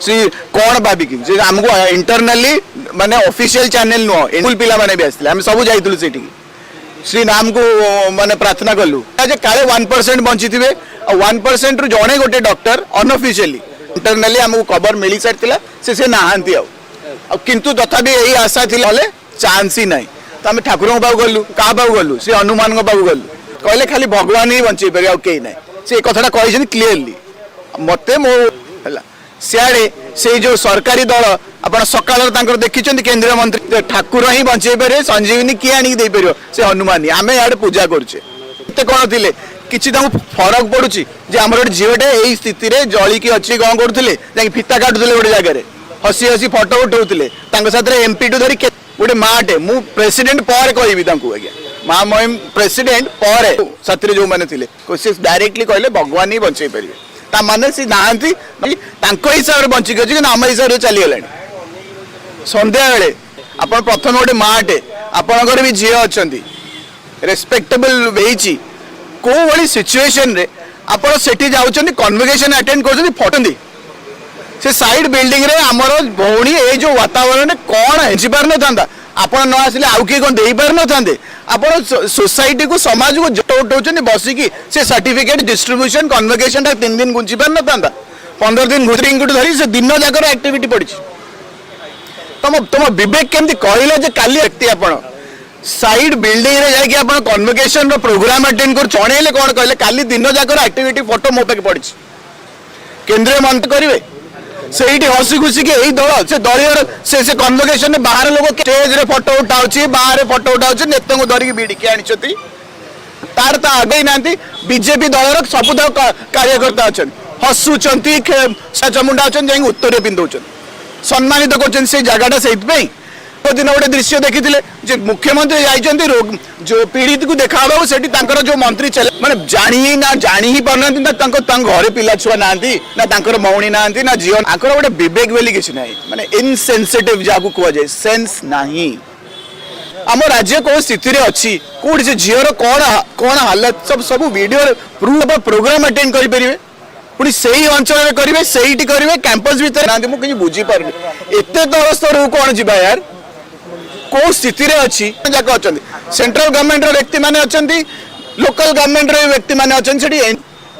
ସେ କ'ଣ ଭାବିକି ଯେ ଆମକୁ ଇଣ୍ଟରନାଲି, ମାନେ ଅଫିସିଆଲ ଚ୍ୟାନେଲ ନୁହଁ, ସ୍କୁଲ ପିଲାମାନେ ବି ଆସିଥିଲେ। ଆମେ ସବୁ ଯାଇଥିଲୁ ସେଇଠିକି, ଶ୍ରୀରାମକୁ ମାନେ ପ୍ରାର୍ଥନା କଲୁ ଯେ କାଳେ 1% ବଞ୍ଚିଥିବେ। ଆଉ 1%ରୁ ଜଣେ ଗୋଟେ ଡକ୍ଟର ଅନଅଫିସିଆଲି ଇଣ୍ଟରନାଲି ଆମକୁ ଖବର ମିଳି ସାରିଥିଲା, ସେ ସେ ନାହାନ୍ତି। ଆଉ ଆଉ କିନ୍ତୁ ତଥାପି ଏଇ ଆଶା ଥିଲା, ହେଲେ ଚାନ୍ସ ହିଁ ନାହିଁ। ତ ଆମେ ଠାକୁରଙ୍କ ପାଖକୁ ଗଲୁ। କାହା ପାଖକୁ ଗଲୁ? ସେ ହନୁମାନଙ୍କ ପାଖକୁ ଗଲୁ। କହିଲେ ଖାଲି ଭଗବାନ ହିଁ ବଞ୍ଚେଇ ପାରିବେ, ଆଉ କେହି ନାହିଁ। ସେ ଏ କଥାଟା କହିଛନ୍ତି କ୍ଲିୟରଲି ମତେ। ମୋ ହେଲା ସିଆଡ଼େ ସେଇ ଯୋଉ ସରକାରୀ ଦଳ, ଆପଣ ସକାଳର ତାଙ୍କର ଦେଖିଛନ୍ତି, କେନ୍ଦ୍ରୀୟ ମନ୍ତ୍ରୀ, ଠାକୁର ହିଁ ବଞ୍ଚେଇ ପାରିବେ, ସଞ୍ଜୀବନୀ କିଏ ଆଣିକି ଦେଇପାରିବ? ସେ ହନୁମାନ ହିଁ। ଆମେ ଇଆଡ଼େ ପୂଜା କରୁଛେ। ଏତେ କ'ଣ ଥିଲେ କିଛି ତାଙ୍କୁ ଫରକ ପଡୁଛି ଯେ ଆମର ଗୋଟେ ଝିଅଟେ ଏଇ ସ୍ଥିତିରେ ଜଳିକି ଅଛି? କ'ଣ କରୁଥିଲେ? ଯାଇକି ଫିତା କାଟୁଥିଲେ ଗୋଟେ ଜାଗାରେ, ହସି ହସି ଫଟୋ ଉଠଉଥିଲେ। ତାଙ୍କ ସାଥିରେ ଏମପି ଟୁ ଧରି ଗୋଟେ ମାଟେ, ମୁଁ ପ୍ରେସିଡେଣ୍ଟ ପରେ କହିବି ତାଙ୍କୁ ଆଜ୍ଞା, ମା ମହିମ ପ୍ରେସିଡେଣ୍ଟ ପରେ ସାଥିରେ ଯୋଉମାନେ ଥିଲେ, ସେ ଡାଇରେକ୍ଟଲି କହିଲେ ଭଗବାନ ହିଁ ବଞ୍ଚେଇ ପାରିବେ। ତା ମାନେ ସେ ନାହାନ୍ତି। ତାଙ୍କ ହିସାବରେ ବଞ୍ଚିକି ଅଛି, କିନ୍ତୁ ଆମ ହିସାବରେ ଚାଲିଗଲାଣି। ସନ୍ଧ୍ୟାବେଳେ ଆପଣ ପ୍ରଥମେ ଗୋଟେ ମାଟେ, ଆପଣଙ୍କର ବି ଝିଅ ଅଛନ୍ତି, ରେସ୍ପେକ୍ଟେବଲ ହେଇଛି, କୋଉ ଭଳି ସିଚୁଏସନରେ ଆପଣ ସେଠି ଯାଉଛନ୍ତି, କନଭୋକେସନ ଆଟେଣ୍ଡ କରୁଛନ୍ତି, ଫଟନ୍ତି ସେ ସାଇଡ୍ ବିଲ୍ଡିଂରେ ଆମର ଭଉଣୀ ଏଇ ଯୋଉ ବାତାବରଣରେ କ'ଣ ହେଇପାରିନଥାନ୍ତା? ଆପଣ ନ ଆସିଲେ ଆଉ କିଏ କ'ଣ ଦେଇପାରିନଥାନ୍ତେ? ଆପଣ ସୋସାଇଟିକୁ, ସମାଜକୁ ଜଟ ଉଠଉଛନ୍ତି ବସିକି। ସେ ସାର୍ଟିଫିକେଟ ଡିଷ୍ଟ୍ରିବ୍ୟୁସନ କନଭୋକେସନଟା 3 ଦିନ ଘୁଞ୍ଚି ପାରିନଥାନ୍ତା? 15 ଦିନ ଘୁଞ୍ଚି ଧରି ସେ ଦିନ ଯାକର ଆକ୍ଟିଭିଟି ପଡ଼ିଛି। ତମ ତମ ବିବେକ କେମିତି କହିଲା ଯେ କାଲି ବ୍ୟକ୍ତି ଆପଣ ସାଇଡ୍ ବିଲ୍ଡିଂରେ ଯାଇକି ଆପଣ କନଭୋକେସନର ପ୍ରୋଗ୍ରାମ ଆଟେଣ୍ଡ କରୁ ଜଣେଇଲେ? କ'ଣ କହିଲେ? କାଲି ଦିନ ଯାକର ଆକ୍ଟିଭିଟି ଫଟୋ ମୋ ପାଖେ ପଡ଼ିଛି। କେନ୍ଦ୍ରୀୟ ମନ୍ତ୍ରୀ କରିବେ, ସେଇଠି ହସି ଖୁସିକି ଏଇ ଦଳ, ସେ ଦଳୀୟ ସେ ସେ କନଭୋକେସନରେ ବାହାର ଲୋକ ଷ୍ଟେଜରେ ଫଟୋ ଉଠାଉଛି, ବାହାରେ ଫଟୋ ଉଠାଉଛି, ନେତାଙ୍କୁ ଧରିକି ଭିଡ଼ିକି ଆଣିଛନ୍ତି। ତାର ତ ଆଗେଇ ନାହାନ୍ତି। ବିଜେପି ଦଳର ସବୁତକ କାର୍ଯ୍ୟକର୍ତ୍ତା ଅଛନ୍ତି, ହସୁଛନ୍ତି, ଚାମୁଣ୍ଡା ଅଛନ୍ତି, ଯାଇକି ଉତ୍ତରୀୟ ପିନ୍ଧଉଛନ୍ତି, ସମ୍ମାନିତ କରୁଛନ୍ତି ସେଇ ଜାଗାଟା। ସେଇଥିପାଇଁ ଦିନ ଗୋଟେ ଦୃଶ୍ୟ ଦେଖିଥିଲେ ଯେ ମୁଖ୍ୟମନ୍ତ୍ରୀ ଯାଇଛନ୍ତି ଯୋଉ ପୀଡ଼ିତକୁ ଦେଖା ହବାକୁ, ସେଠି ତାଙ୍କର ଯୋଉ ମନ୍ତ୍ରୀ ଚାଲେ, ମାନେ ଜାଣି ହିଁ ନା ଜାଣି ହିଁ ପାରୁନାହାନ୍ତି ନା ତାଙ୍କ ତାଙ୍କ ଘରେ ପିଲା ଛୁଆ ନାହାନ୍ତି, ନା ତାଙ୍କର ଭଉଣୀ ନାହାନ୍ତି, ନା ଝିଅ। ତାଙ୍କର ଗୋଟେ ବିବେକ ବୋଲି କିଛି ନାହିଁ, ମାନେ ଇନସେନ୍ସିଟିଭ ଯାହାକୁ କୁହାଯାଏ, ସେନ୍ସ ନାହିଁ। ଆମ ରାଜ୍ୟ କୋଉ ସ୍ଥିତିରେ ଅଛି, କୋଉଠି ସେ ଝିଅର କଣ କଣ ହାଲତ, ସବୁ ସବୁ ଭିଡିଓରେ ପ୍ରୁଫ୍। ପ୍ରୋଗ୍ରାମ ଆଟେଣ୍ଡ କରିପାରିବେ, ପୁଣି ସେଇ ଅଞ୍ଚଳରେ କରିବେ, ସେଇଠି କରିବେ, କ୍ୟାମ୍ପସ ଭିତରେ ନାହାନ୍ତି। ମୁଁ କିଛି ବୁଝିପାରୁନି, ଏତେ ତଳ ସ୍ତରକୁ କଣ ଯିବା ୟାର? କୋଉ ସ୍ଥିତିରେ ଅଛି? ଯାକ ଅଛନ୍ତି, ସେଣ୍ଟ୍ରାଲ ଗଭର୍ଣ୍ଣମେଣ୍ଟର ବ୍ୟକ୍ତିମାନେ ଅଛନ୍ତି, ଲୋକାଲ ଗଭର୍ଣ୍ଣମେଣ୍ଟର ବ୍ୟକ୍ତିମାନେ ଅଛନ୍ତି, ସେଠି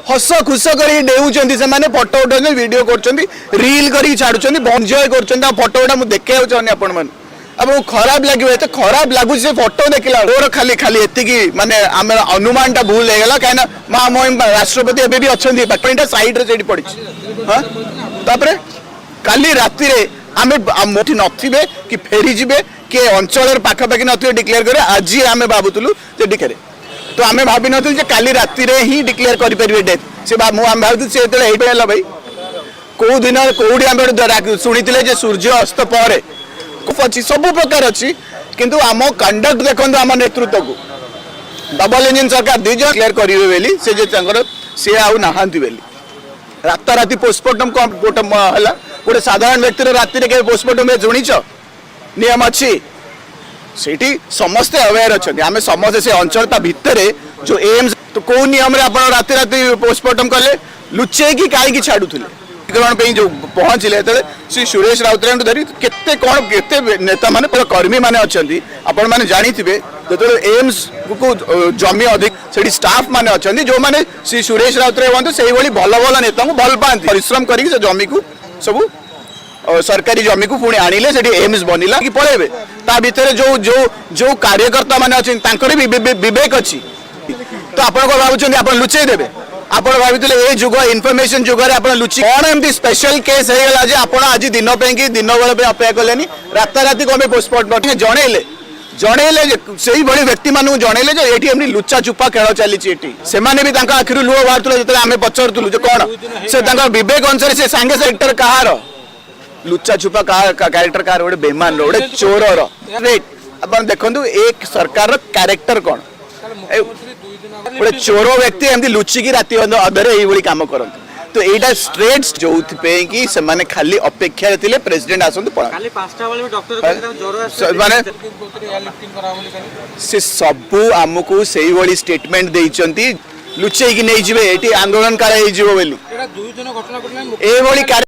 ହସ ଖୁସ କରିକି ଡେଉଛନ୍ତି ସେମାନେ, ଫଟୋ ଉଠାଉଛନ୍ତି, ଭିଡିଓ କରୁଛନ୍ତି, ରିଲ୍ କରିକି ଛାଡୁଛନ୍ତି, ଏନ୍ଜୟ କରୁଛନ୍ତି। ଆଉ ଫଟୋ ଗୁଡ଼ା ମୁଁ ଦେଖେଇବାକୁ ଚାହୁଁନି ଆପଣମାନଙ୍କୁ, ଆପଣଙ୍କୁ ଖରାପ ଲାଗିବ। ଏତେ ଖରାପ ଲାଗୁଛି ସେ ଫଟୋ ଦେଖିଲା। ମୋର ଖାଲି ଖାଲି ଏତିକି, ମାନେ ଆମର ଅନୁମାନଟା ଭୁଲ ହେଇଗଲା, କାହିଁକିନା ମା ମହିମ ରାଷ୍ଟ୍ରପତି ଏବେ ବି ଅଛନ୍ତି, ପାଣିଟା ସାଇଡରେ ସେଇଠି ପଡ଼ିଛି। ହଁ, ତାପରେ କାଲି ରାତିରେ ଆମେ ମୋଠି ନଥିବେ କି ଫେରିଯିବେ କି ଅଞ୍ଚଳର ପାଖାପାଖି ନଥିବେ ଡିକ୍ଲେୟାର କରିବେ। ଆଜି ଆମେ ଭାବୁଥିଲୁ ଯେ ଡିକ୍ଲେୟାର, ତ ଆମେ ଭାବିନଥିଲୁ ଯେ କାଲି ରାତିରେ ହିଁ ଡିକ୍ଲେୟାର କରିପାରିବେ ଡେଥ୍ ସେ। ମୁଁ ଆମେ ଭାବୁଥିଲୁ ସେ ଯେତେବେଳେ ଏଇଟା ହେଲା, ଭାଇ, କୋଉ ଦିନ କୋଉଠି ଆମେ ଗୋଟେ ଶୁଣିଥିଲେ ଯେ ସୂର୍ଯ୍ୟ ଅସ୍ତ ପରେ ଅଛି? ସବୁ ପ୍ରକାର ଅଛି, କିନ୍ତୁ ଆମ କଣ୍ଡକ୍ଟ ଦେଖନ୍ତୁ, ଆମ ନେତୃତ୍ୱକୁ, ଡବଲ ଇଞ୍ଜିନ ସରକାର ଦି ଜଣ କ୍ଲିୟର କରିବେ ବୋଲି ସେ ଯେ ତାଙ୍କର ସିଏ ଆଉ ନାହାନ୍ତି ବୋଲି ରାତାରାତି ପୋଷ୍ଟମର୍ଟମ କଣ ହେଲା? ଗୋଟେ ସାଧାରଣ ବ୍ୟକ୍ତିର ରାତିରେ କେବେ ପୋଷ୍ଟମର୍ଟମ ଶୁଣିଛ? ନିୟମ ଅଛି। ସେଇଠି ସମସ୍ତେ ଆୱେୟାର ଅଛନ୍ତି, ଆମେ ସମସ୍ତେ ସେ ଅଞ୍ଚଳ ତା ଭିତରେ ଯୋଉ ଏମ୍ସ, ତ କୋଉ ନିୟମରେ ଆପଣ ରାତି ରାତି ପୋଷ୍ଟମର୍ଟମ କଲେ? ଲୁଚେଇକି କାହିଁକି ଛାଡୁଥିଲେ? ଗ୍ରହଣ ପାଇଁ ଯୋଉ ପହଞ୍ଚିଲେ, ଯେତେବେଳେ ଶ୍ରୀ ସୁରେଶ ରାଉତରାୟଙ୍କୁ ଧରି କେତେ କ'ଣ କେତେ ନେତାମାନେ, କର୍ମୀ ମାନେ ଅଛନ୍ତି, ଆପଣମାନେ ଜାଣିଥିବେ, ଯେତେବେଳେ ଏମ୍ସ କୁ ଜମି ଅଧିକ, ସେଠି ଷ୍ଟାଫ ମାନେ ଅଛନ୍ତି, ଯୋଉମାନେ ଶ୍ରୀ ସୁରେଶ ରାଉତରାୟ ହୁଅନ୍ତୁ, ସେଇଭଳି ଭଲ ଭଲ ନେତାଙ୍କୁ ଭଲ ପାଆନ୍ତି, ପରିଶ୍ରମ କରିକି ସେ ଜମିକୁ ସବୁ ସରକାରୀ ଜମିକୁ ପୁଣି ଆଣିଲେ, ସେଠି ଏମ୍ସ ବନିଲା କି ପଳେଇବେ। ତା ଭିତରେ ଯୋଉ ଯୋଉ ଯୋଉ କାର୍ଯ୍ୟକର୍ତ୍ତା ମାନେ ଅଛନ୍ତି, ତାଙ୍କର ବି ବିବେକ ଅଛି। ତ ଆପଣ କଣ ଭାବୁଛନ୍ତି ଆପଣ ଲୁଚେଇ ଦେବେ? ଆପଣ ଭାବିଥିଲେ ଏଇ ଯୁଗ, ଇନଫର୍ମେସନ ଯୁଗରେ ଆପଣ ଲୁଚି କଣ ଏମିତି ସ୍ପେଶାଲ କେସ୍ ହେଇଗଲା ଯେ ଆପଣ ଆଜି ଦିନ ପାଇଁ କି ଦିନ ବେଳ ପାଇଁ ଅପେକ୍ଷା କଲେନି? ରାତାରାତି କଣ ପାଇଁ ପୋଷ୍ଟମର୍ଟମ ଜଣେଇଲେ? ଜଣେଇଲେ ଯେ ସେଇଭଳି ବ୍ୟକ୍ତିମାନଙ୍କୁ ଜଣେଇଲେ ଯେ ଏଠି ଏମିତି ଲୁଚା ଚୁପା ଖେଳ ଚାଲିଛି ଏଠି। ସେମାନେ ବି ତାଙ୍କ ଆଖିରୁ ଲୁହ ବାହାରୁଥିଲା ଯେତେବେଳେ ଆମେ ପଚାରୁଥିଲୁ ଯେ କଣ। ସେ ତାଙ୍କ ବିବେକ ଅନୁସାରେ ସେ ସାଙ୍ଗେ ସେକ୍ଟର କାହାର ଲୁଚା ଛୁପା କାହା କ୍ୟାରେକ୍ଟର କାହାର? ଗୋଟେ ବେମାନର, ଗୋଟେ ଚୋରର। Right. ଆପଣ ଦେଖନ୍ତୁ ଏ ସରକାରର କ୍ୟାରେକ୍ଟର କଣ। ଗୋଟେ ଚୋର ବ୍ୟକ୍ତି ଏମିତି ଲୁଚିକି ରାତି ଅଧରେ ଏଇଭଳି କାମ କରନ୍ତି। ତ ଏଇଟା ଷ୍ଟ୍ରେଟ୍, ଯୋଉଥିପାଇଁ କି ସେମାନେ ଖାଲି ଅପେକ୍ଷାରେ ଥିଲେ, ପ୍ରେସିଡେଣ୍ଟ ଆସନ୍ତୁ, ପଳାନ୍ତୁ। କାଲି 5ଟା ବେଳେ ବି ଡକ୍ଟର କହିଲେ ତାଙ୍କୁ ଜ୍ୱର ଆସିଲା। ମାନେ ସେ ସବୁ ଆମକୁ ସେଇଭଳି ଷ୍ଟେଟମେଣ୍ଟ ଦେଇଛନ୍ତି, ଲୁଚେଇକି ନେଇଯିବେ, ଏଠି ଆନ୍ଦୋଳନ କାଳେ ହେଇଯିବ ବୋଲି। ଏଇଟା 2 ଦିନ ଘଟଣା ଘଟିଲା। ଏଇଭଳି